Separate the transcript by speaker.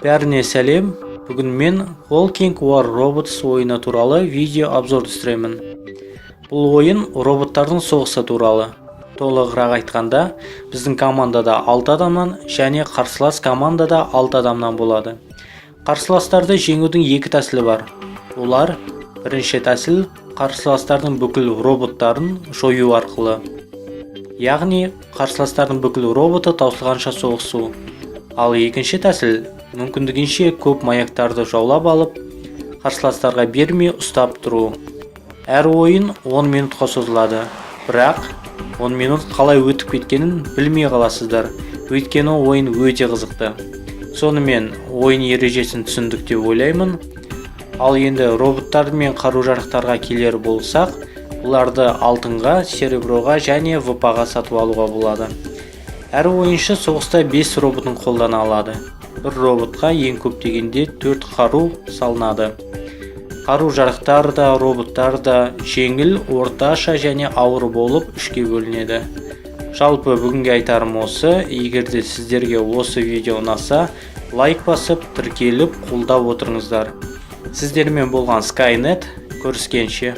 Speaker 1: Бәріне сәлем! Бүгін мен Walking War Robots ойыны туралы видео обзор түсіремін. Бұл ойын роботтардың соғысы туралы. Толығырақ айтқанда, біздің командада 6 адамнан және қарсылас командада 6 адамнан болады. Қарсыластарды жеңудің екі тәсілі бар. Олар: бірінші тәсіл – қарсыластардың бүкіл роботтарын жою арқылы. Яғни қарсыластардың бүкіл роботы таусылғанша соғысу. Ал екінші тәсіл – мүмкіндігінше көп маяктарды жаулап алып, қарсыластарға бермей ұстап тұру. Әр ойын 10 минутқа созылады. Бірақ 10 минут қалай өтіп кеткенін білмей қаласыздар. Өйткені ойын өте қызықты. Сонымен, ойын ережесін түсіндік деп ойлаймын. Ал енді роботтар мен қару-жарақтарға келер болсақ, бұларды алтынға, сереброға және ВП-ға сатып алуға болады. Әр ойыншы соғыста 5 роботын қолдана алады. Бір роботқа ең көп дегенде 4 қару салынады. Қару-жарақтар да, роботтар да жеңіл, орташа және ауыр болып үшке бөлінеді. Жалпы, бүгінге айтарым осы. Егер де сіздерге осы видео ұнаса, лайк басып, тіркеліп, қолдап отырыңыздар. Сіздермен болған Skynet. Көріскенше!